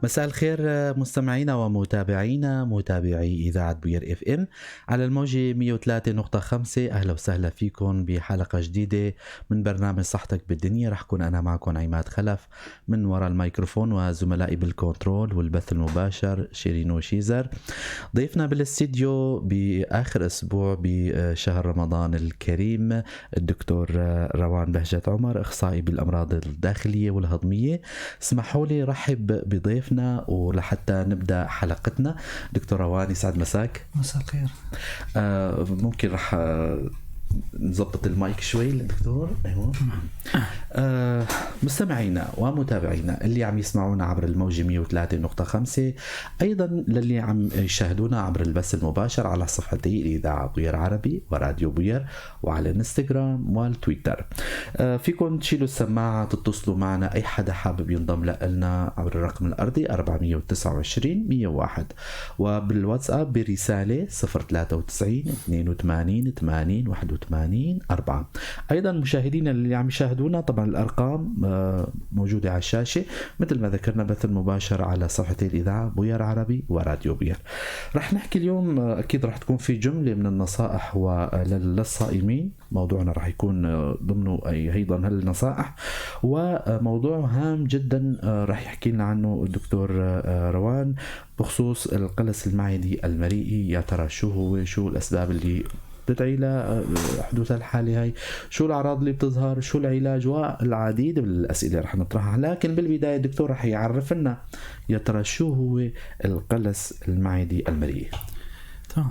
مساء الخير مستمعينا ومتابعينا متابعي إذاعة بوير FM على الموجة 103.5. أهلا وسهلا فيكم بحلقة جديدة من برنامج صحتك بالدنيا. رح كون أنا معكم عماد خلف من وراء الميكروفون، وزملائي بالكنترول والبث المباشر شيرين وشيزر. ضيفنا بالاستديو بآخر أسبوع بشهر رمضان الكريم الدكتور روان بهجت عمر، أخصائي بالأمراض الداخلية والهضمية. اسمحوا لي رحب بضيفنا ولحتى نبدأ حلقتنا. دكتور روان، يسعد مساك. مساء الخير. ممكن رح نظبط المايك شوي للدكتور. ايوه. مستمعينا ومتابعينا اللي عم يسمعونا عبر الموجة 103.5، ايضا للي عم يشاهدونا عبر البث المباشر على صفحتي الاذاعة بوير عربي وراديو بوير وعلى الانستغرام والتويتر. فيكم تشيلوا السماعة، تتصلوا معنا، اي حدا حابب ينضم لنا عبر الرقم الارضي 429 101، وبالواتساب برسالة 093 82 80 81 4. أيضا مشاهدينا اللي عم يشاهدونا، طبعا الأرقام موجودة على الشاشة مثل ما ذكرنا، بث المباشر على صفحة الإذاعة بوير عربي وراديو بوير. رح نحكي اليوم، أكيد رح تكون في جملة من النصائح للصائمين. موضوعنا رح يكون ضمنه أيضا هالنصائح، وموضوع هام جدا رح يحكي لنا عنه الدكتور روان بخصوص القلس المعدي المريئي. يا ترى شو هو، شو الأسباب اللي تدعي لحدوث الحالة هاي، شو الأعراض اللي بتظهر، شو العلاج، والعديد من الأسئلة رح نطرحها. لكن بالبداية الدكتور رح يعرف لنا يا ترى شو هو القلس المعدي المريئي. تمام.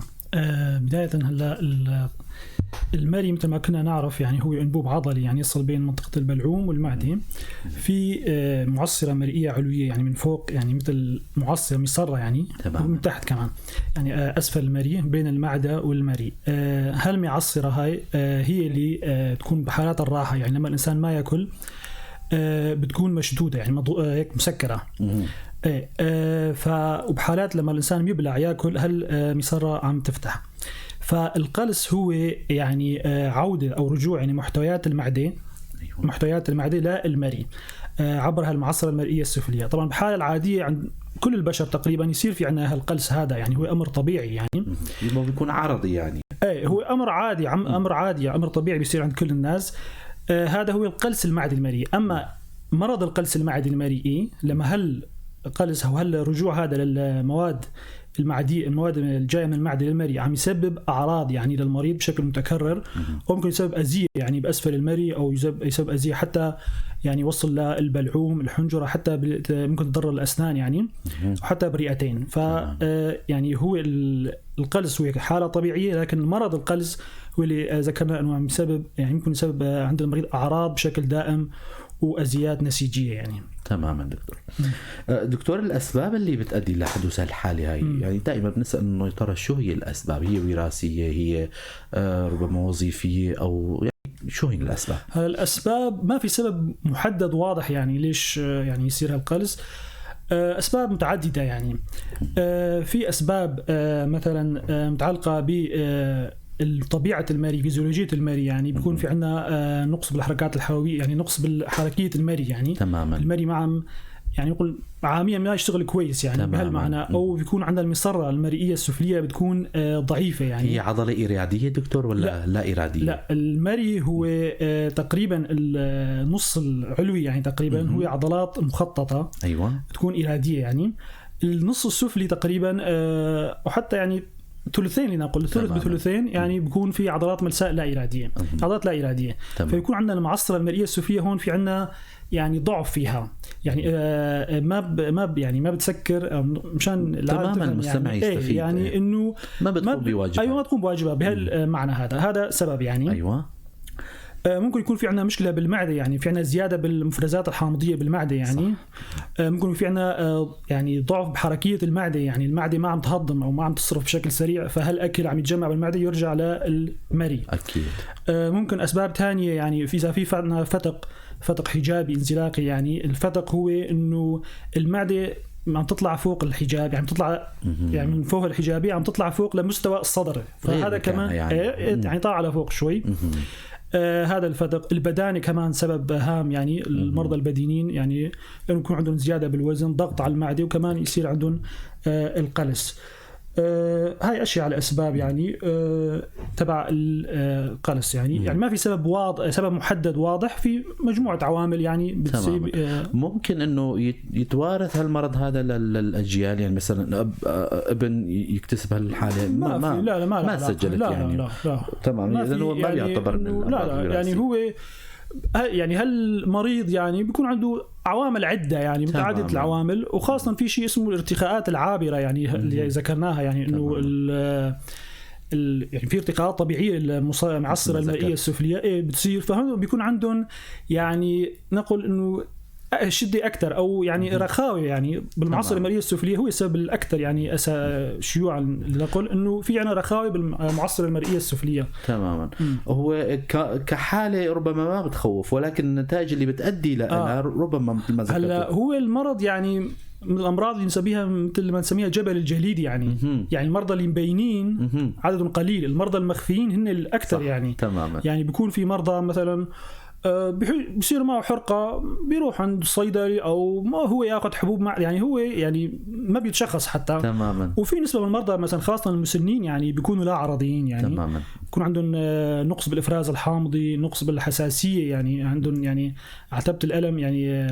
بداية هلا المري مثل ما كنا نعرف يعني هو انبوب عضلي، يعني يصل بين منطقة البلعوم والمعدة. في معصرة مرئية علوية يعني من فوق، يعني مثل معصرة مصرة يعني، ومن تحت كمان يعني أسفل المريء بين المعدة والمريء. هالمعصرة هاي هي اللي تكون بحالات الراحة، يعني لما الإنسان ما يأكل بتكون مشدودة يعني هيك مسكرة. وبحالات لما الإنسان يبلع يأكل هالمصرة عم تفتح. فالقلس هو يعني عودة أو رجوع يعني محتويات المعدة، محتويات المعدة للمريء عبر هالمعصرة المرئية السفلية. طبعا بحالة العادية عند كل البشر تقريبا يصير في عندنا هالقلس هذا، يعني هو أمر طبيعي، يعني بيكون عرضي يعني. ايه هو أمر عادي، أمر عادي، أمر طبيعي بيصير عند كل الناس. هذا هو القلس المعدي المريء. أما مرض القلس المعدي المريئي لما هالقلس أو هالرجوع هذا للمواد المعدية، المواد الجاية من المعدة للمريء عم يسبب أعراض يعني للمريض بشكل متكرر، وممكن يسبب أذية يعني بأسفل المريء، أو يسبب أذية حتى يعني يوصل للبلعوم، الحنجرة، حتى ممكن تضرر الأسنان يعني، وحتى بالرئتين. ف يعني هو القلس هو حالة طبيعية، لكن مرض القلس هو اللي ذكرنا أنه عم يسبب يعني ممكن يسبب عند المريض أعراض بشكل دائم وأزيات نسيجية يعني. تماما دكتور. دكتور، الأسباب اللي بتؤدي لحدوث الحالة هاي، يعني دائما بنسأل إنه يا ترى شو هي الأسباب؟ هي وراثية، هي ربما وظيفية، أو يعني شو هي الأسباب؟ الأسباب ما في سبب محدد واضح يعني ليش يعني يصير هالقلس. أسباب متعددة يعني. في أسباب مثلا متعلقة ب طبيعة المري، فيزيولوجية المري، يعني بيكون في عندنا نقص بالحركات الحيوية، يعني نقص بالحركية المري يعني. تماما. المري ما عم يعني يقول عاميا ما يشتغل كويس يعني بهالمعنى، أو بيكون عندنا المصرة المرئية السفلية بتكون ضعيفة يعني. هي عضلة إرادية دكتور ولا لا إرادية؟ لا، المري هو تقريبا النص العلوي يعني تقريبا هو عضلات مخططة. أيوة. تكون إرادية يعني. النص السفلي تقريبا وحتى يعني ثلثين، لنقول ثلث بثلثين يعني بيكون في عضلات ملساء لا إرادية، عضلات لا إرادية. فيكون عندنا المعصرة المرئية السفلية هون في عندنا يعني ضعف فيها يعني، ما يعني ما بتسكر مشان تماما المستمع يعني يستفيد يعني انه ما بتقوم بواجبها. ايوه ما تقوم بواجبها بهالمعنى هذا، هذا سبب يعني. ايوه. ممكن يكون في عندنا مشكلة بالمعدة، يعني في عندنا زيادة بالمفرزات الحامضية بالمعدة يعني. صح. ممكن في عندنا يعني ضعف بحركية المعدة، يعني المعدة ما عم تهضم أو ما عم تصرف بشكل سريع، فهالأكل عم يتجمع بالمعدة يرجع للمريء. أكيد. ممكن أسباب تانية يعني إذا في عندنا فتق حجابي انزلاقي، يعني الفتق هو إنه المعدة عم تطلع فوق الحجاب، يعني تطلع يعني من فوق الحجابي عم تطلع فوق لمستوى الصدر، فهذا كمان يعني, يعني طالع لفوق شوي. هذا الفتق. البدانة كمان سبب هام يعني، المرضى البدينين يعني لأنه يكون عندهم زيادة بالوزن، ضغط على المعدة، وكمان يصير عندهم القلس. هاي اشياء على اسباب يعني تبع القلس يعني. يعني ما في سبب واضح، سبب محدد واضح، في مجموعة عوامل يعني بتصيب. ممكن انه يتوارث هالمرض هذا للاجيال، يعني مثلا ابن يكتسب هالحالة؟ ما لا لا ما سجلت لا يعني. لا لا تمام، اذا هو ما يعني بيعتبر من لا لا يعني هو يعني هالمريض يعني بيكون عنده عوامل عدة يعني متعددة العوامل، وخاصة في شيء اسمه الارتخاءات العابرة يعني اللي ذكرناها، يعني انه يعني في ارتخاءات طبيعية للمعصرة المرئية السفلية إيه بتصير، فهم بيكون عندهم يعني نقول انه شدة أكثر أو يعني رخاوة يعني بالمعصرة المرئية السفلية هو السبب الأكثر يعني شيوعا، لنقول إنه في عنا رخاوة بالمعصرة المرئية السفلية. تماما. هو كحالة ربما ما بتخوف، ولكن النتائج اللي بتأدي لها ربما مثل ما ذكرت. هلا هو المرض يعني من الأمراض اللي نسميها مثل ما نسميها جبل الجليد يعني. يعني المرضى اللي مبينين عدد قليل، المرضى المخفيين هن الأكثر يعني. تماما. يعني بيكون في مرضى مثلا بيصير معه حرقة، بيروح عند الصيدلي أو ما هو يأخذ حبوب مع يعني هو يعني ما بيتشخص حتى. تماما. وفي نسبة من المرضى مثلا خاصة المسنين يعني بيكونوا لا عرضيين يعني. تماما. بيكون عندهم نقص بالإفراز الحامضي، نقص بالحساسية يعني عندهم يعني عتبة الألم يعني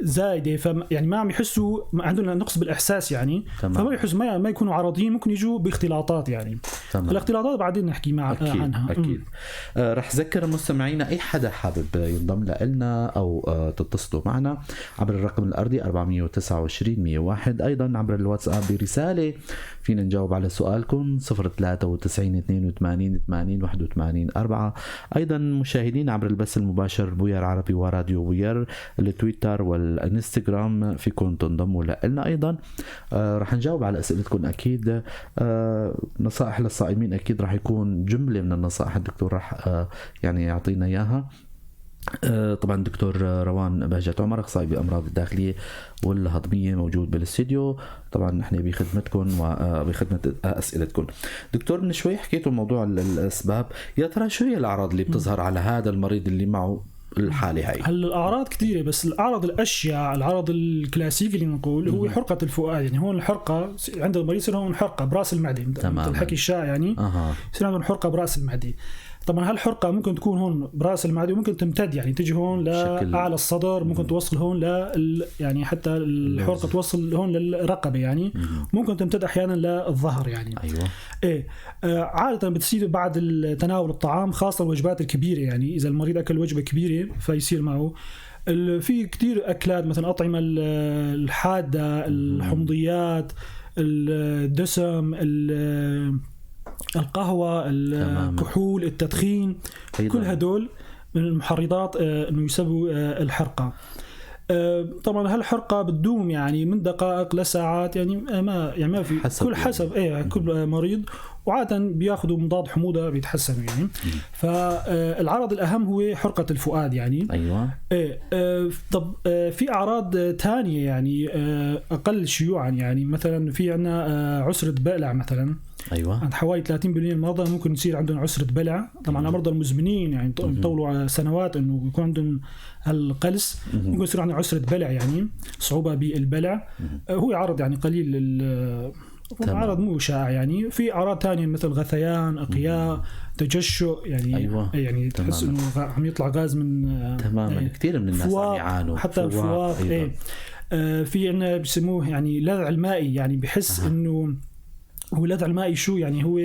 زايدة، ف يعني ما عم يحسوا، عندهم نقص بالإحساس يعني. تمام. فما يحسوا، ما يكونوا عرضيين، ممكن يجوا باختلاطات يعني. تمام. الاختلاطات بعدين نحكي مع أكيد. عنها. أكيد. رح ذكر مستمعينا أي حدا حابب ينضم لنا أو تتصلوا معنا عبر الرقم الأرضي 429 101، أيضا عبر الواتساب برسالة فينا نجاوب على سؤالكم 093 82 80 81 4. أيضا مشاهدين عبر البث المباشر بوير عربي وراديو بوير، التويتر والإنستغرام فيكم تنضموا لنا أيضا. رح نجاوب على أسئلتكم أكيد. نصائح للصائمين أكيد رح يكون جملة من النصائح الدكتور رح يعني يعطينا إياها. طبعا دكتور روان بهجت عمر اخصائي بامراض الداخلية والهضميه موجود بالاستديو، طبعا نحن بخدمتكم وبخدمه اسئلتكم. دكتور من شوي حكيتوا موضوع الاسباب، يا ترى شو هي الاعراض اللي بتظهر على هذا المريض اللي معه الحالة هاي؟ هلا الاعراض كثيرة، بس الاعراض الاشيع، العرض الكلاسيكي اللي نقول هو حرقه الفؤاد. يعني هون الحرقة عند المريض يصير هون حرقه براس المعدة، مثل الحكي الشائع يعني. يصير عندهم حرقه براس المعدة. طبعا هالحرقه ممكن تكون هون براس المعدة، وممكن تمتد يعني تجي هون لاعلى الصدر، ممكن توصل هون يعني حتى الحرقة توصل هون للرقبه يعني. ممكن تمتد احيانا للظهر يعني. ايوه. ايه عادة بتصير بعد تناول الطعام، خاصة الوجبات الكبيرة يعني. اذا المريض اكل وجبة كبيرة فيصير معه في كتير اكلات مثلا اطعمه الحادة، الحمضيات، الدسم، القهوة، الكحول، التدخين، كل هدول من المحرضات انه يسببوا الحرقة. طبعا هالحرقة بتدوم يعني من دقائق لساعات يعني، ما يعني ما في حسب كل يعني. حسب ايه كل مريض، وعادة بياخذوا مضاد حموضة بيتحسنوا يعني. فالعرض الأهم هو حرقة الفؤاد يعني. ايوه. ايه طب في أعراض تانية يعني أقل شيوعا يعني، مثلا في عنا عسرة بلع مثلا. ايوه. عند حوالي 30% من المرضى ممكن يصير عندهم عسرة بلع. طبعا المرضى المزمنين يعني يطولوا على سنوات انه يكون عندهم القلس، ممكن يصير عندهم عسرة بلع يعني صعوبة بالبلع. هو عرض يعني قليل، عرض مو شائع يعني. في اعراض ثانية مثل غثيان، اقياء، تجشؤ يعني. أيوة. يعني تحس انه عم يطلع غاز من تماما. كثير من الناس عم يعانوا حتى الفواق. ايه في عندنا بسموه يعني لذع المائي يعني، بحس انه هو اللذع المائي شو يعني؟ هو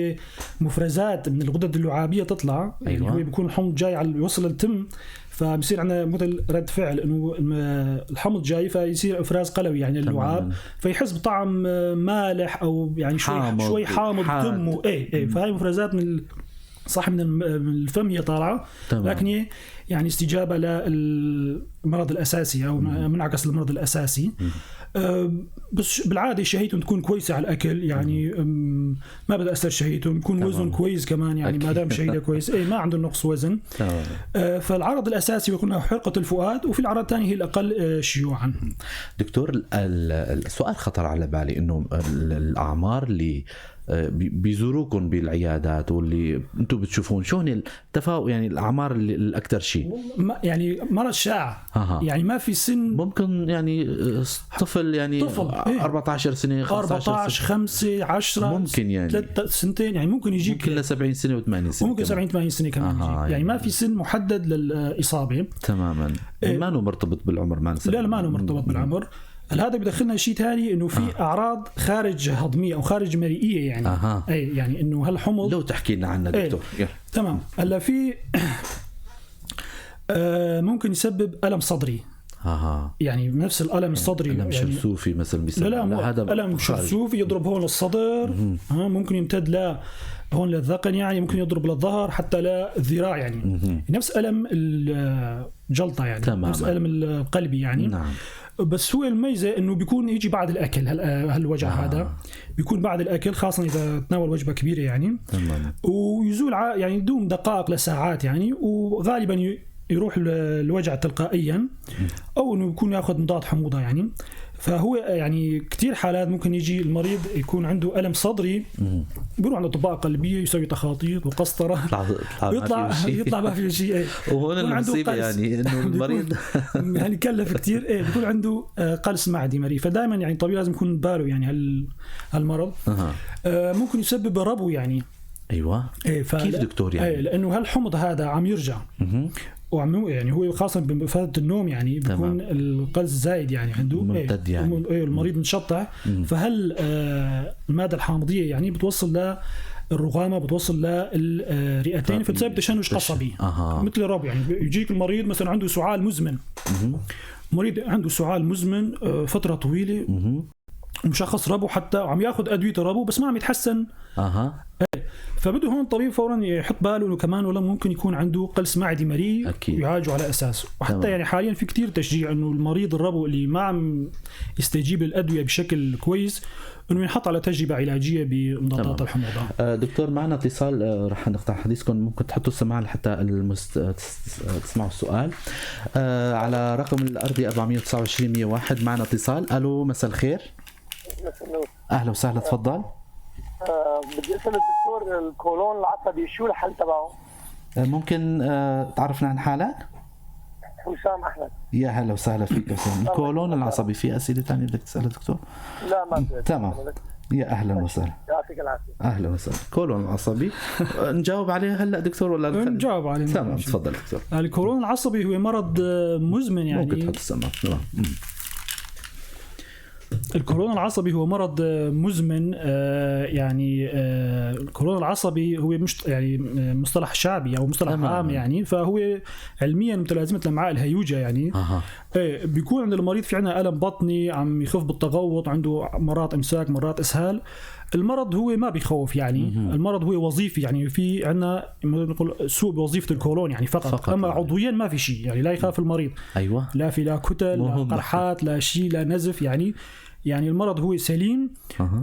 مفرزات من الغدد اللعابية تطلع. أيوة. يعني هو بيكون الحمض جاي على يوصل للتم، فبصير عندنا مثل رد فعل انه الحمض جاي، فيصير افراز قلوي يعني اللعاب، فيحس بطعم مالح او يعني شوي حامض، شوي حامض بتمه. ايه ايه فهي مفرزات من صح من الفم هي طالعه، لكن هي يعني استجابة لل المرض الاساسي او منعكس للمرض الاساسي. بس بالعادة شهيتهم تكون كويسة على الاكل يعني، ما بتاثر شهيتهم، بيكون وزنهم كويس كمان يعني، ما دام شهيته كويس اي ما عندهم نقص وزن. فالعرض الاساسي بيكون حرقه الفؤاد، وفي الاعراض الثانية هي الاقل شيوعا. دكتور، السؤال خطر على بالي انه الاعمار اللي بيزوروكم بالعيادات واللي انتم بتشوفون شو هن التفاوت يعني الاعمار اللي الاكثر شيء؟ يعني مرض شائع. يعني ما في سن، ممكن يعني طفل يعني طفل 14 سنة، 15 14 5 10 ممكن يعني 3 سنتين يعني، ممكن يجيك ممكن ل 70 سنة و80 سنة، ممكن 70 80 سنة كمان يجيك. يعني ما في سن محدد للاصابة تماما. ما انه مرتبط بالعمر، ما لا ما انه مرتبط بالعمر. هذا بيدخلنا شيء ثاني انه في اعراض خارج هضميه او خارج مريئيه يعني. اي يعني انه هالحمض لو تحكي لنا عنها دكتور. تمام. هلا في ممكن يسبب الم صدري. يعني نفس الالم الصدري، الم يعني شرسوفي مثلا بيسبب. لا هذا الم شرسوفي يضرب هون الصدر، ممكن يمتد ل هون للذقن يعني، ممكن يضرب للظهر حتى للذراع يعني. نفس الم الجلطة يعني. تمام. نفس الم القلبي يعني. نعم. بس هو الميزة انه بيكون يجي بعد الاكل، هالوجع هذا بيكون بعد الاكل، خاصة اذا تناول وجبة كبيرة يعني. تمام. ويزول يعني يدوم دقائق لساعات يعني، وغالبا يروح الوجع تلقائيا، او انه يكون ياخذ مضاد حموضه يعني. فهو يعني كثير حالات ممكن يجي المريض يكون عنده ألم صدري، بيروح عند أطباء قلبية يسوي تخاطيط وقسطرة، يطلع ما في شيء. وهون المصيبة يعني إنه المريض يعني كلف كثير، إيه بيكون عنده قلس معدي مريء. فدائما يعني الطبيب لازم يكون باله يعني هالمرض. ممكن يسبب ربو يعني. أيوة. إيه كيف دكتور يعني؟ إيه لأنه هالحمض هذا عم يرجع، وعم يعني هو خاصة بفترة النوم يعني بيكون القلس زايد يعني عنده، ممتد يعني. إيه المريض متشطع. فهل المادة الحامضية يعني بتوصل للرغامة، بتوصل للرئتين، فتسبب تشنج قصبي. مثل الربو يعني. يجيك المريض مثلا عنده سعال مزمن، مريض عنده سعال مزمن فترة طويلة، مشخص ربو حتى، وعم ياخذ أدوية الربو بس ما عم يتحسن. فبده هون الطبيب فورا يحط باله انه كمان ولا ممكن يكون عنده قلس معدي مريء، ويعالجه على اساسه. وحتى تمام. يعني حاليا في كتير تشجيع انه المريض الربو اللي ما عم يستجيب للادوية بشكل كويس انه ينحط على تجربه علاجية بمضادات الحموضة. دكتور معنا اتصال، رح نقطع حديثكم، ممكن تحطوا السماعة لحتى تسمعوا السؤال. على رقم الارضي 429 101 معنا اتصال. الو مساء الخير. مساء النور. اهلا وسهلا، تفضل. بدي اسال الدكتور الكولون العصبي شو الحل تبعه؟ ممكن تعرفنا عن حالك؟ حسام احمد. يا هلا وسهلا فيك حسام. الكولون العصبي، في اسئلة ثانية بدك تسالها دكتور؟ لا ما في. تمام، يا اهلا وسهلا. يعطيك العافية. اهلا وسهلا. كولون العصبي نجاوب عليه هلا دكتور ولا نجاوب عليه؟ تمام تفضل دكتور. الكولون العصبي هو مرض مزمن يعني. ممكن تحط السماعة. تمام. الكولون العصبي هو مرض مزمن، يعني الكولون العصبي هو مش يعني مصطلح شعبي او مصطلح عام يعني، فهو علميا متلازمة الامعاء الهيوجه يعني. بيكون عند المريض في عندنا الم بطني عم يخف بالتغوط، عنده مرات امساك مرات اسهال. المرض هو ما بيخوف يعني. المرض هو وظيفي يعني، في عندنا نقول سوء بوظيفة الكولون يعني فقط. اما عضويا ما في شيء يعني، لا يخاف المريض. ايوه، لا في لا كتل لا قرحات لا شيء لا نزف يعني. يعني المرض هو سليم،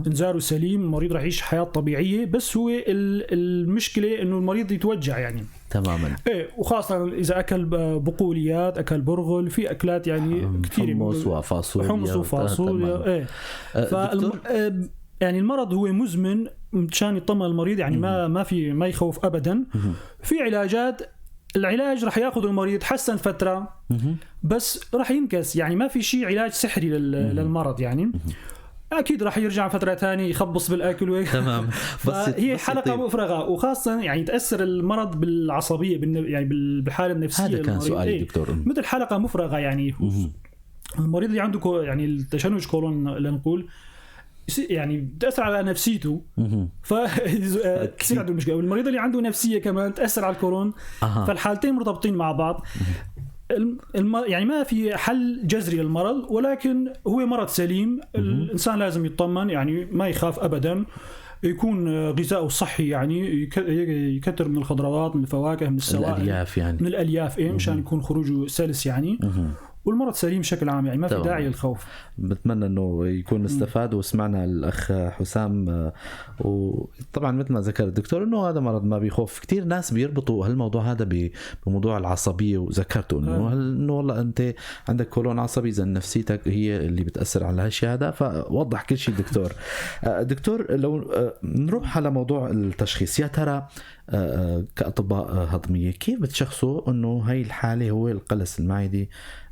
انذاره سليم، المريض راح يعيش حياة طبيعية، بس هو المشكلة انه المريض يتوجع يعني. تماما. ايه، وخاصة اذا اكل بقوليات، اكل برغل، في اكلات يعني كثير، حمص وفاصوليا، حمص وفاصوليا. ايه يعني المرض هو مزمن مشان يطمن المريض يعني، ما في ما يخوف ابدا. في علاجات، العلاج رح ياخذ المريض حسن فترة بس رح ينكس يعني، ما في شيء علاج سحري للمرض يعني. اكيد رح يرجع فترة ثانية يخبص بالاكل وهيك. تمام. بس هي حلقة مفرغة، وخاصة يعني تاثر المرض بالعصبيه يعني بالحالة النفسية. هذا كان سؤالي دكتور. مثل حلقة مفرغة يعني. المريض اللي عنده يعني التشنج كولون لنقول يعني بتاثر على نفسيته، فتصير عنده مشكلة. والمريض اللي عنده نفسية كمان تاثر على الكولون. فالحالتين مرتبطين مع بعض. يعني ما في حل جذري للمرض، ولكن هو مرض سليم. الانسان لازم يطمن يعني، ما يخاف ابدا، يكون غذاؤه صحي يعني، يكثر من الخضروات، من الفواكه، من السوائل، الالياف يعني، من الالياف ايه، مشان يكون خروجه سلس يعني. والمرض سليم بشكل عام، يعني ما في داعي للخوف. بتمنى انه يكون استفاد وسمعنا الاخ حسام. وطبعا مثل ما ذكر الدكتور انه هذا مرض ما بيخوف، كثير ناس بيربطوا هالموضوع هذا بموضوع العصبية، وذكرته انه انه والله انت عندك كولون عصبي اذا نفسيتك هي اللي بتاثر على هالشيء هذا، فوضح كل شيء دكتور. دكتور لو نروح على موضوع التشخيص، يا ترى كأطباء هضمية كيف بتشخصوا انه هاي الحالة هو القلس المعدي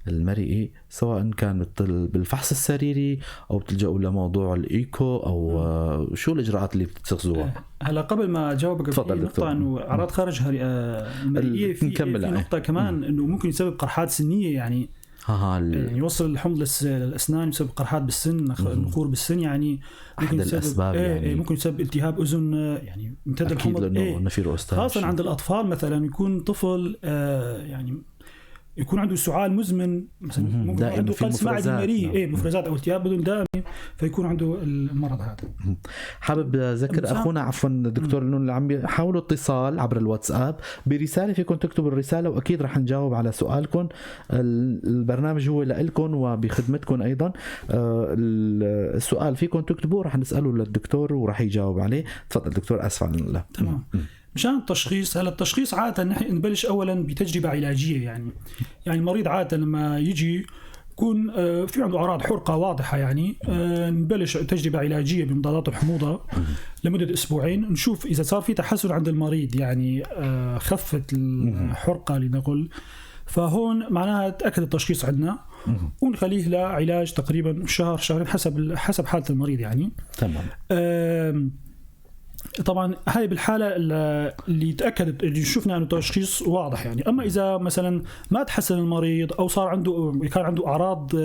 المريئي، سواء كان بالفحص السريري او بتلجأوا لموضوع الايكو او شو الاجراءات اللي بتتخذوها؟ هلا قبل ما اجاوبك في نقطة انه اعراض خارج المريئيه، في نقطة كمان انه ممكن يسبب قرحات سنية، يعني يعني يوصل الحمض للاسنان، يسبب قرحات بالسن، نخور بالسن، يعني ممكن يسبب الأسباب، يعني ممكن يسبب التهاب اذن، يعني امتد الحمض لانه نفير أستاذ، خاصة عند الاطفال مثلا يكون طفل يعني يكون عنده سعال مزمن مثلا، ممكن عنده قلس معدي مريء، مفرزات او التهاب بدون دائمي، فيكون عنده المرض هذا. حابب اذكر اخونا عفوا دكتور انه اللي عم يحاولوا اتصال عبر الواتساب برسالة، فيكم تكتبوا الرسالة واكيد رح نجاوب على سؤالكم. البرنامج هو لكم وبخدمتكم ايضا. السؤال فيكم تكتبوه رح نساله للدكتور ورح يجاوب عليه. تفضل دكتور، اسف على الله. تمام. مشان التشخيص، هلا التشخيص عادة نحن نبلش أولا بتجربة علاجية، يعني المريض عادة لما يجي يكون في عنده أعراض حرقة واضحة، يعني نبلش تجربة علاجية بمضادات الحموضة لمدة أسبوعين، نشوف إذا صار في تحسن عند المريض، يعني خفت الحرقة لنقول، فهون معناها تأكد التشخيص عندنا، ونخليه لعلاج تقريبا شهر شهرين حسب حالة المريض يعني. تمام. طبعا هاي بالحالة اللي تأكدت، اللي شفنا انه تشخيص واضح يعني. اما اذا مثلا ما تحسن المريض او صار عنده، كان عنده اعراض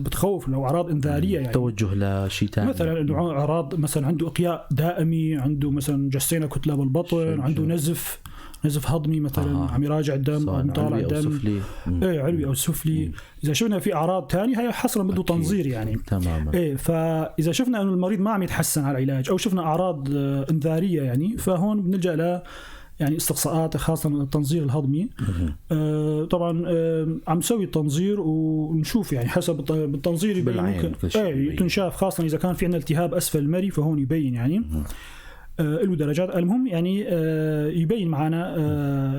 بتخوف او اعراض انذارية، يعني توجه لشيء ثاني، مثلا انه اعراض مثلا عنده اقياء دائمي، عنده مثلا جسينا كتلة بالبطن، عنده نزف هضمي مثلا، عم يراجع الدم او مطالع الدم، ايه علوي او سفلي. اذا شفنا في اعراض ثانية هي حصرا بده تنظير يعني. تماما. ايه فاذا شفنا انه المريض ما عم يتحسن على العلاج او شفنا اعراض انذاريه يعني، فهون بنلجا ل يعني استقصاءات، خاصة التنظير الهضمي. طبعا عم نسوي التنظير ونشوف يعني حسب بالتنظير يبين، ممكن ايه تنشاف، خاصة اذا كان في عندنا التهاب اسفل المري فهون يبين يعني له درجات. المهم يعني يبين معنا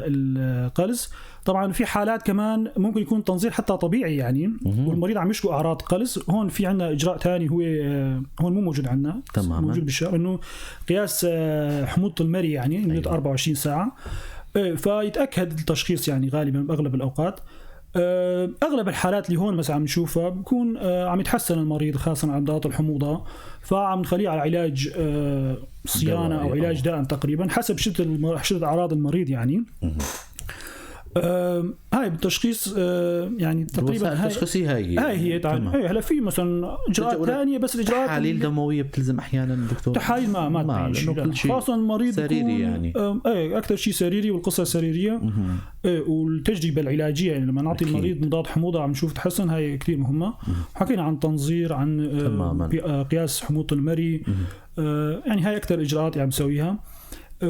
القلس. طبعا في حالات كمان ممكن يكون تنظير حتى طبيعي يعني، والمريض عم يشكو اعراض قلس، هون في عندنا اجراء ثاني هو هون مو موجود عندنا، موجود بالشام، انه قياس حموضه المري يعني لمدة 24 ساعة، فيتاكد التشخيص يعني غالبا باغلب الاوقات. اغلب الحالات اللي هون مثلا عم نشوفها بكون عم يتحسن المريض خاصة على مضادات الحموضة، فعم نخليه على علاج صيانة او علاج دائم تقريبا حسب شده اعراض المريض يعني. هاي بالتشخيص يعني تقريبا هاي التشخيصية هاي هي. هلا في مثلا اجراءات ثانية، بس الاجراءات تحاليل دموية بتلزم احيانا دكتور، تحاليل ما تبين شيء، خاصة المريض سريري يعني ايه اكثر شيء سريري، والقصه سريرية. ايه والتجربة العلاجية يعني لما نعطي المريض مضاد حموضه عم نشوف تحسن، هاي كثير مهمة. حكينا عن تنظير، عن قياس حموضه المري، يعني هاي اكثر اجراءات اللي عم نسويها.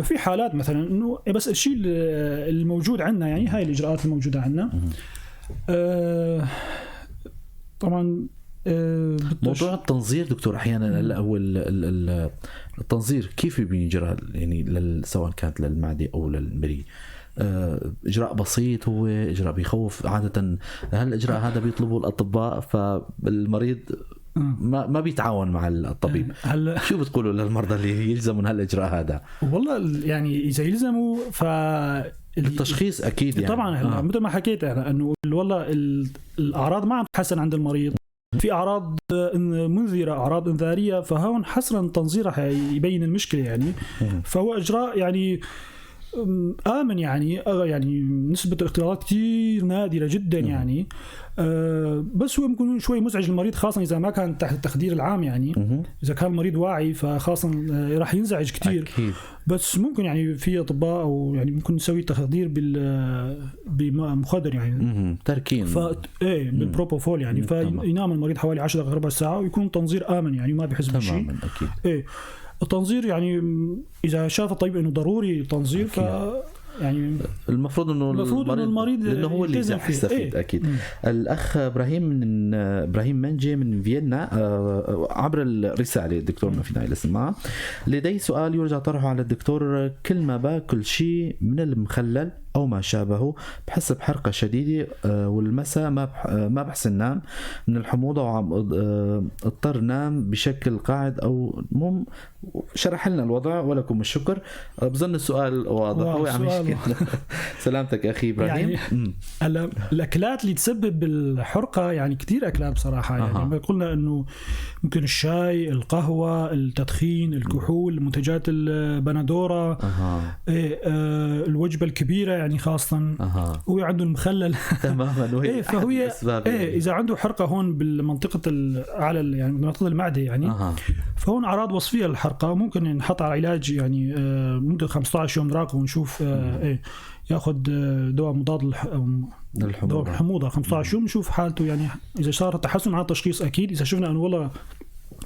في حالات مثلا انه بس الشيء الموجود عندنا يعني هاي الاجراءات الموجودة عندنا. طبعا موضوع التنظير دكتور احيانا هلا هو التنظير كيف بينجرى يعني سواء كانت للمعدة او للمريء؟ اجراء بسيط، هو اجراء بيخوف عادة. هل الاجراء هذا بيطلبه الاطباء فالمريض ما بيتعاون مع الطبيب؟ هلا شو بتقولوا للمرضى اللي يلزمون هالاجراء هذا؟ والله يعني اذا يلزموا ف التشخيص اكيد يعني. طبعا هلا مثل ما حكيت انا انه والله الاعراض ما عم تتحسن عند المريض، في اعراض منذره، اعراض انذاريه، فهون حصرا التنظير رح يبين المشكلة يعني. فهو اجراء يعني آمن يعني، يعني نسبة الاختلاطات كثير نادرة جدا يعني. بس هو ممكن شوي مزعج للمريض، خاصة إذا ما كان تحت التخدير العام يعني. إذا كان المريض واعي فخاصة راح ينزعج كثير. بس ممكن يعني في أطباء أو يعني ممكن نسوي تخدير بمخدر يعني، تركين إيه بالبروبوفول يعني. فينام المريض حوالي 10 دقائق ربع ساعة ويكون تنظير آمن يعني، ما بيحس بشيء. أكيد. إيه التنظير يعني إذا شاف الطبيب إنه ضروري تنظير ف يعني المفروض انه المريض لانه هو اللي رح يستفيد. إيه؟ اكيد. الاخ ابراهيم منجي من فيينا عبر الرسالة الدكتور ما فينا نسمعها. لدي سؤال يرجى طرحه على الدكتور، كل ما باكل شيء من المخلل او ما شابهه بحس بحرقه شديدة، والمساء ما بحسن نام من الحموضة، وعم اضطر نام بشكل قاعد او مم. شرح لنا الوضع ولكم الشكر. بظن السؤال واضح، هو عم يشكي. سلامتك اخي ابراهيم. يعني هلا الاكلات اللي تسبب الحرقة يعني كثير اكلات بصراحة، يعني قلنا انه ممكن الشاي، القهوة، التدخين، الكحول، منتجات البندوره، إيه الوجبة الكبيرة يعني خاصة، هو عنده المخلل. تماما. وهي إيه فهو إيه اذا عنده حرقه هون بالمنطقة الاعلى يعني منطقة المعدة يعني، فهون اعراض وصفيه للحرقه ممكن نحط على علاج يعني مده 15 يوم نراقبه ونشوف إيه ياخذ دواء مضاد للحموضه 15 يوم نشوف حالته، يعني اذا صار تحسن على التشخيص اكيد. اذا شفنا انه والله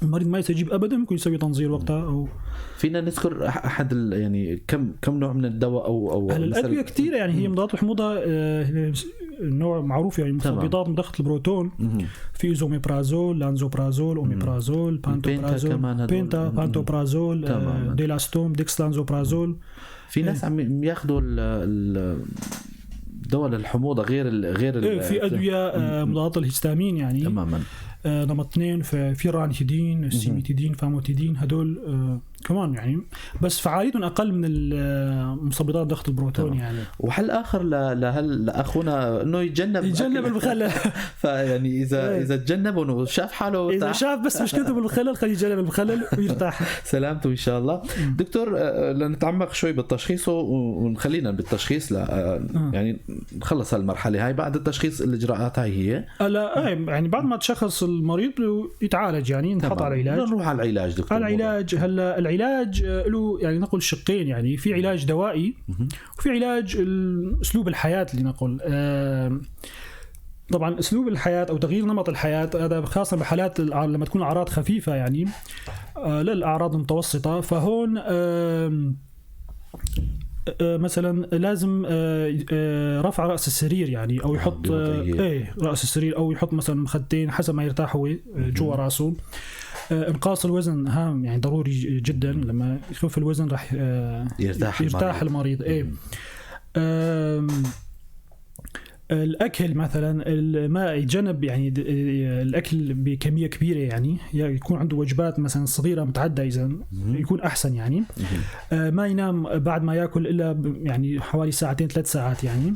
المريض ما يستجيب ابدا ممكن يسوي تنظير وقتها. او فينا نذكر احد يعني كم نوع من الدواء او الادوية كثيرة يعني، هي مضادات الحموضة نوع معروف يعني مثبطات مضخه البروتون، في esomeprazole، lansoprazole، omeprazole، pantoprazole، penta، pantoprazole، ديلاستوم، dexlansoprazole. في ناس عم ياخذوا دواء للحموضه غير إيه في ادوية مضادات الهستامين يعني. تماما. نمط 2 في ranitidine، cimetidine، famotidine، هدول كمان يعني، بس فعاليتهم اقل من مثبطات ضغط البروتون. يعني وحل اخر لاخونا انه يتجنب المخلل. فيعني اذا تجنب وشاف حاله، اذا شاف بس مشكلته بالمخلل خليه يتجنب المخلل ويرتاح. سلامته ان شاء الله. دكتور لنتعمق شوي بالتشخيص ونخلينا بالتشخيص يعني نخلص هالمرحلة هاي. بعد التشخيص الاجراءات هاي هي هلا يعني بعد ما تشخص المريض يتعالج يعني نحط على العلاج. نروح على العلاج دكتور. العلاج هلا العلاج له يعني نقول شقين، يعني في علاج دوائي وفي علاج اسلوب الحياة اللي نقول. طبعا اسلوب الحياة او تغيير نمط الحياة هذا خاصة بحالات لما تكون اعراض خفيفة يعني للاعراض المتوسطة، فهون مثلا لازم رفع رأس السرير يعني، او يحط رأس السرير، او يحط مثلا مخدتين حسب ما يرتاح هو جوا راسه. انقاص الوزن هام يعني ضروري جدا، لما يخف الوزن راح يرتاح المريض. ايه الاكل مثلا ما يتجنب يعني الاكل بكمية كبيرة، يعني يكون عنده وجبات مثلا صغيرة متعددة اذا يكون احسن يعني. ما ينام بعد ما ياكل الا يعني حوالي ساعتين 3 ساعات يعني.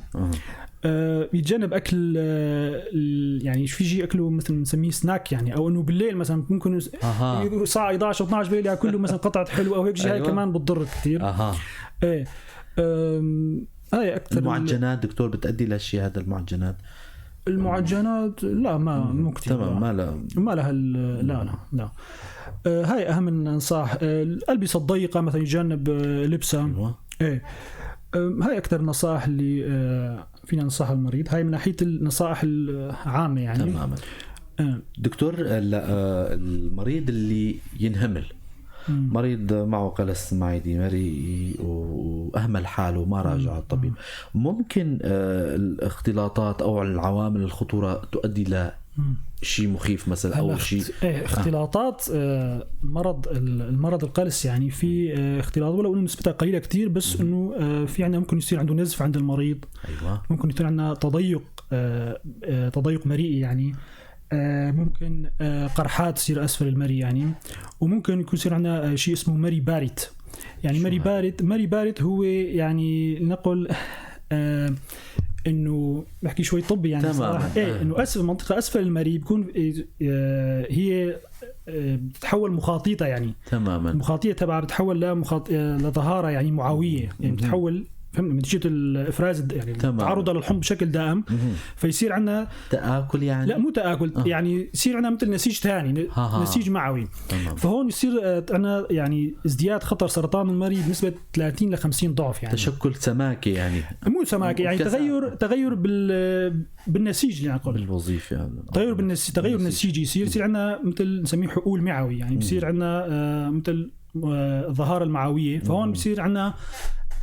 يتجنب اكل يعني في شيء اكله مثلا نسميه سناك يعني، او انه بالليل مثلا ممكن الساعة 11 12 بالليل ياكل له مثلا قطعه حلو او هيك شيء. أيوة. كمان بتضر كثير. ايه هاي اكثر. المعجنات دكتور بتؤدي لشيء هذا؟ المعجنات لا ما مو كثير. تمام. ما لها لا لا لا. هاي اهم النصائح. الالبسة الضيقه مثلا يتجنب لبسها. أيوة. ايه هاي اكثر النصائح اللي فينا ننصحها المريض، هاي من ناحية النصائح العامة يعني. تماما. دكتور المريض اللي ينهمل، مريض معه قلس معدي مريئي وأهمل حاله وما راجع الطبيب، ممكن الاختلاطات أو العوامل الخطورة تؤدي لشيء مخيف مثلا أو شيء؟ اختلاطات مرض المرض القلس يعني في اختلاط ولو انه نسبتها قليلة كتير، بس انه في عندنا ممكن يصير عنده نزف عند المريض. أيوة. ممكن يصير عندنا تضيق مريئي يعني، ممكن قرحات تصير أسفل المري يعني، وممكن يكون يصير عندنا شيء اسمه مري بارت يعني. مري بارت هو يعني نقول انه بحكي شوي طبي يعني صراحة. ايه انه اسفل منطقة اسفل المري بيكون هي بتتحول مخاطيطه يعني. تماما. المخاطيه تبعها بتتحول لظهاره يعني معويه يعني، بتتحول نتيجة الإفراز يعني تعرض للحمض بشكل دائم. فيصير عندنا تآكل يعني؟ لا مو تآكل، يعني يصير عندنا مثل نسيج ثاني، نسيج معوي. فهون يصير عندنا يعني ازدياد خطر سرطان المري بنسبة 30 ل 50 ضعف يعني. تشكل سماكي يعني؟ مو سماكي يعني، تغير بالنسيج اللي نقول بالوظيفة يعني. تغير نسيجي يصير عندنا مثل نسميه حقول معوي يعني، بصير عندنا مثل الظهارة المعوية. فهون بصير عندنا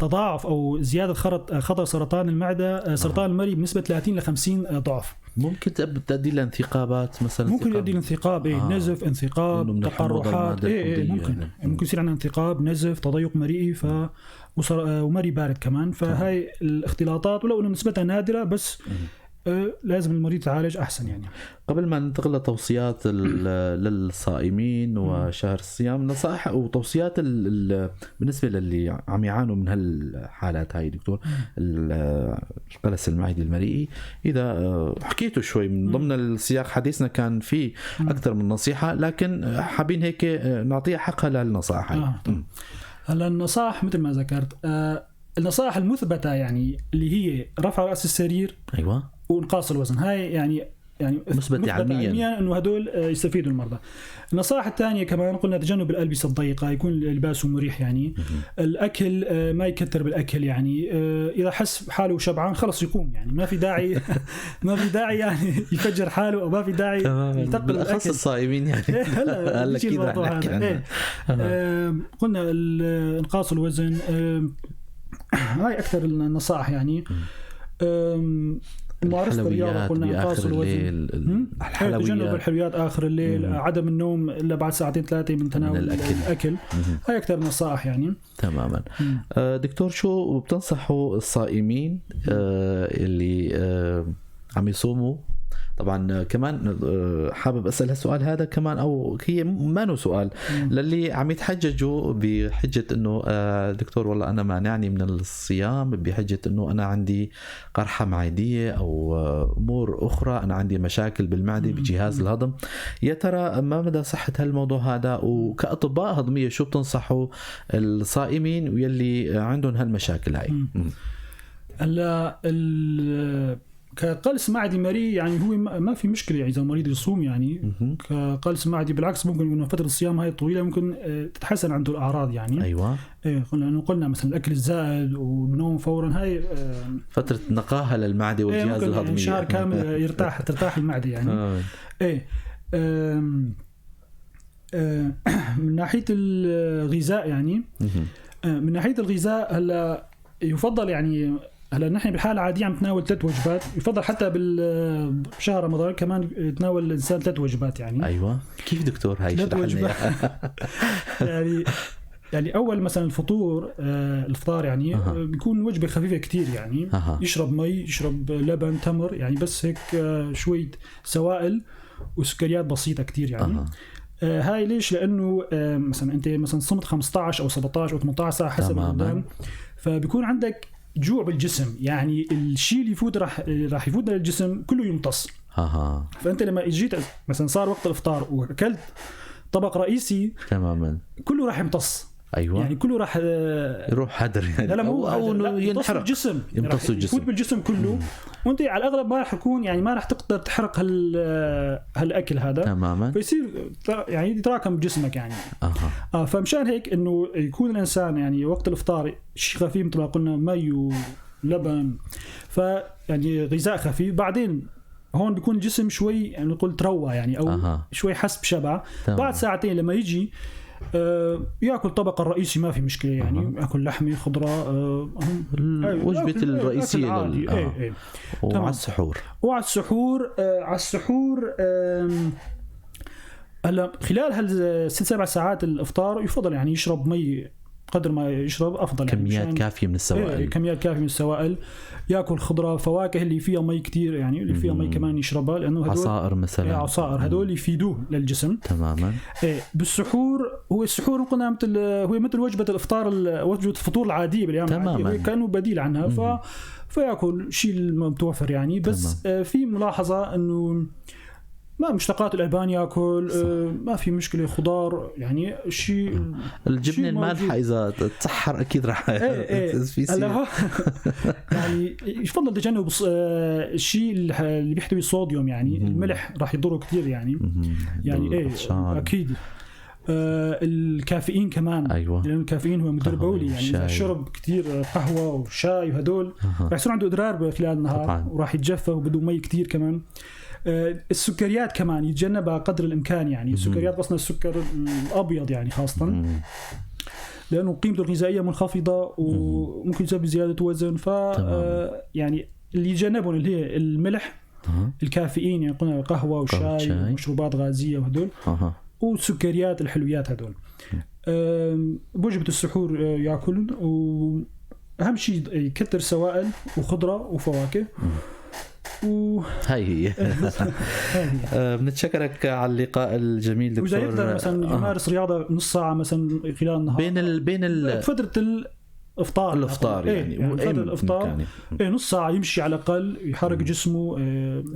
تضاعف او زيادة خطر سرطان المعدة، سرطان المريء بنسبة 30 ل 50 ضعف. ممكن تؤدي لانثقابات مثلا؟ ممكن يؤدي لانثقاب، نزف، انثقاب، تقرحات، ممكن يعني. ممكن يصير عندنا انثقاب، نزف، تضيق مريئي، ومري بارد كمان. فهاي الاختلاطات ولو انه نسبتها نادرة بس لازم المريض يتعالج احسن يعني. قبل ما ننتقل لتوصيات للصائمين وشهر الصيام، نصائح وتوصيات بالنسبة للي عم يعانوا من هالحالات هاي دكتور، القلس المعدي المريئي، اذا حكيتوا شوي من ضمن السياق حديثنا كان في اكثر من نصيحة، لكن حابين هيك نعطيها حقها للنصائح هاي. هلا النصائح مثل ما ذكرت، النصائح المثبتة يعني اللي هي رفع راس السرير، ايوه، وانقاص الوزن، هاي يعني مثبتة علميا انه هدول يستفيدوا المرضى. النصائح الثانية كمان قلنا تجنب الالبسة الضيقه، يكون لباسه مريح يعني. الاكل ما يكثر بالاكل يعني، اذا حس حاله شبعان خلص يقوم يعني، ما في داعي ما في داعي يعني يفجر حاله، او ما في داعي يتقل بالاخص الصائمين يعني. هلا اكيد رح نحكي عنه. قلنا انقاص الوزن، هاي اكثر النصائح يعني. ممارسة الرياضة قلنا، انقاص الوزن، الحلويات، تجنب الحلويات آخر الليل، عدم النوم إلا بعد 2-3 من تناول الأكل. هاي أكثر نصائح يعني. تماما. دكتور، شو بتنصحوا الصائمين اللي عم يصوموا؟ طبعا كمان حابب اسال هالسؤال هذا كمان، او هي ما سؤال للي عم يتحججوا بحجة انه دكتور والله انا مانعني من الصيام بحجة انه انا عندي قرحة معدية او امور اخرى، انا عندي مشاكل بالمعدة بجهاز الهضم. يا ترى ما مدى صحة هالموضوع هذا؟ وكاطباء هضميه شو بتنصحوا الصائمين واللي عندهم هالمشاكل هاي؟ هلا كقلس معدي مريء يعني هو ما في مشكلة يعني اذا المريض يصوم يعني. كقلس معدي بالعكس ممكن انه فترة الصيام هاي الطويلة ممكن تتحسن عنده الاعراض يعني. ايوه، ايه قلنا مثلا الاكل الزائد والنوم فورا، هاي فترة نقاهه للمعدة والجهاز الهضمي، يعني شهر كامل ترتاح المعدة يعني. ايه من ناحية الغذاء يعني، من ناحية الغذاء هلا يفضل يعني، هلا نحن بالحالة العادية عم نتناول 3 وجبات، يفضل حتى بشهر رمضان كمان يتناول الانسان 3 وجبات يعني. ايوه، كيف دكتور هاي 3 وجبات؟ يعني اول مثلا الفطور، الفطار يعني بيكون وجبة خفيفة كتير يعني. يشرب مي، يشرب لبن، تمر يعني، بس هيك شوية سوائل وسكريات بسيطة كتير يعني. هاي ليش؟ لانه مثلا انت مثلا صمت 15 او 17 او 18 ساعة حسب رمضان، فبيكون عندك جوع بالجسم يعني، الشيء اللي يفوت راح يفوت للجسم كله يمتص. فانت لما اجيت مثلا صار وقت الافطار واكلت طبق رئيسي، تماما، كله راح يمتص. ايوه، يعني كله راح يروح هدر يعني، لا او ينحرق الجسم، يمتص الجسم، يفوت بالجسم كله. وانت على الاغلب ما راح يكون يعني، ما راح تقدر تحرق هالاكل هذا. تماما، فيصير يعني يتراكم بجسمك يعني. فمشان هيك انه يكون الانسان يعني وقت الافطار شيء خفيف مثل ما قلنا، مي ولبن، فيعني غذاء خفيف. بعدين هون بيكون الجسم شوي يعني نقول تروى يعني، او شوي حس بشبع. بعد 2 ساعات لما يجي ياكل طبق الرئيسي ما في مشكلة يعني، ياكل لحمه، خضرة، الوجبة الرئيسية. وعلى السحور، على السحور هلا خلال هال6 7 ساعات الافطار يفضل يعني يشرب مي قدر ما يشرب افضل يعني، كميات كافيه من السوائل. كميات كافيه من السوائل، ياكل خضرة، فواكه اللي فيها مي كتير يعني، اللي فيها مي كمان يشربها، لانه هدول عصائر مثلا، عصائر هدول يفيدوه للجسم. تماما. بالسحور، هو السحور قلنا مثل، هو مثل وجبة الافطار، وجبة الفطور العادية بالايام العادية، كانه بديل عنها. فياكل شيء المتوفر يعني. بس في ملاحظة انه ما مشتقات الالبان ياكل، ما في مشكلة، خضار يعني، شيء الجبنة المالحه اذا تسحر اكيد راح في يعني يفضل تجنب الشيء اللي بيحتوي صوديوم يعني، الملح راح يضره كثير يعني. يعني ايه اكيد. الكافيين كمان. أيوة. لأن الكافيين هو مدر بولي يعني، إذا شرب كثير قهوة وشاي وهدول راح يصير عنده إدرار خلال النهار، وراح يتجفف وبده مي كثير كمان. السكريات كمان يتجنبها قدر الإمكان يعني. السكريات قصدنا السكر الأبيض يعني خاصة. لانه قيمته الغذائية منخفضة وممكن يسبب زيادة وزن. ف يعني اللي يتجنبهم اللي هي الملح، الكافيين، يعني قلنا القهوة والشاي ومشروبات غازية وهدول، والسكريات، الحلويات هدول. بوجبه السحور ياكل، واهم شيء يكثر سوائل وخضره وفواكه. هاي هي. بنتشكرك على اللقاء الجميل دكتور. واذا يقدر مثلا يمارس رياضة نص ساعة مثلا خلال النهار بين فترة الافطار يعني فترة الافطار نص ساعة يمشي على الاقل، يحرك جسمه،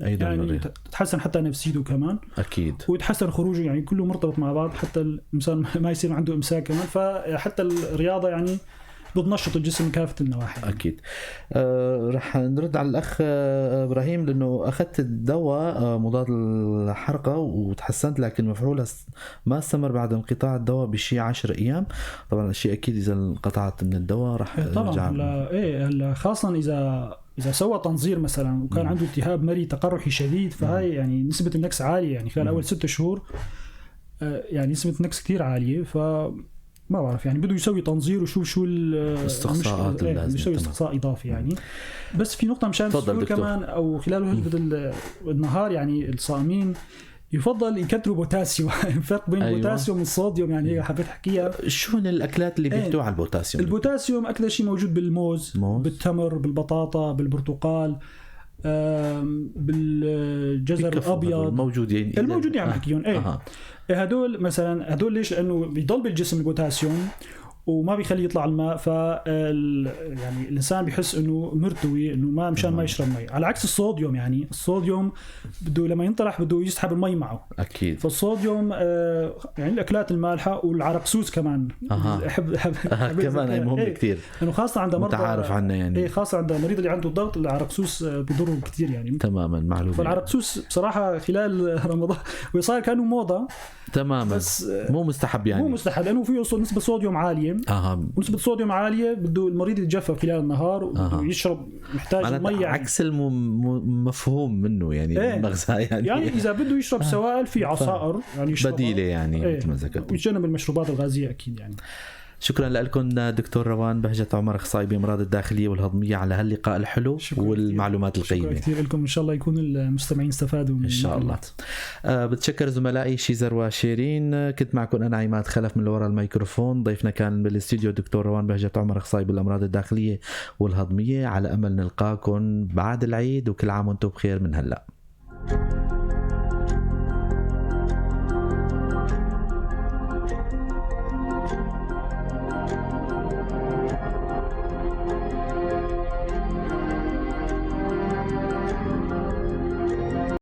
يعني تتحسن حتى نفسيته كمان اكيد، ويتحسن خروجه، يعني كله مرتبط مع بعض، حتى الانسان ما يصير عنده امساك كمان. فحتى الرياضة يعني بتنشط الجسم كافة النواحي يعني. أكيد. رح نرد على الأخ إبراهيم لأنه أخذت الدواء مضاد الحرقة وتحسنت، لكن مفعولها ما استمر بعد انقطاع الدواء بشي 10 أيام. طبعا الشيء أكيد إذا انقطعت من الدواء رح طبعا. هلا خاصة إذا سوى تنظير مثلا وكان عنده التهاب مري تقرحي شديد، فهاي يعني نسبة النكس عالية، يعني خلال أول 6 شهور يعني نسبة النكس كثير عالية. ف ما بعرف يعني بده يسوي تنظير وشوف شو الاستقصاءات اللازمة، يسوي استقصاء اضافي يعني. بس في نقطة مشان السحور كمان او خلال وجبة النهار، يعني الصائمين يفضل يكتروا بوتاسيوم. الفرق بين البوتاسيوم والصوديوم يعني حبيت احكيها. شو هن الاكلات اللي بيحتوي على البوتاسيوم؟ البوتاسيوم اكثر شيء موجود بالموز، بالتمر، بالبطاطا، بالبرتقال، بالجزر الابيض. الموجودين الموجودين عم احكيهم. هدول مثلا، هدول ليش؟ لانه بيضل بالجسم البوتاسيوم وما بيخليه يطلع الماء، ف يعني الانسان بيحس انه مرتوي، انه ما مشان ما يشرب مي، على عكس الصوديوم. يعني الصوديوم بده لما ينطرح بده يسحب المي معه اكيد. فالصوديوم يعني الاكلات المالحه والعرقسوس كمان. احب كمان مهم كثير، انه خاصة عند مرضى متعارف عنه يعني. خاصة عند المريض اللي عنده الضغط، العرقسوس بيضره كثير يعني. تماما، معلومة. فالعرقسوس بصراحة خلال رمضان وصار كانه موضة. تماما، بس مو مستحب يعني، مو مستحب لانه فيه نسبه صوديوم عالية. ونسبة صوديوم عالية بده المريض يتجفف خلال النهار ويشرب، محتاج المي يعني. عكس المفهوم منه يعني. المغزى يعني اذا بده يشرب سوائل في عصائر يعني بديلة يعني مثل ما ذكرت، ويتجنب المشروبات الغازية اكيد يعني. شكرا لكم دكتور روان بهجت عمر، اخصائي بامراض الداخلية والهضميه، على هاللقاء الحلو والمعلومات القيمة. شكرا كثير لكم، ان شاء الله يكون المستمعين استفادوا من ان شاء الله. بتشكر زملائي شيزر وشيرين، كنت معكم انا عماد خلف من وراء الميكروفون. ضيفنا كان بالاستديو دكتور روان بهجت عمر، اخصائي بالامراض الداخلية والهضميه. على امل نلقاكم بعد العيد، وكل عام وانتم بخير من هلا.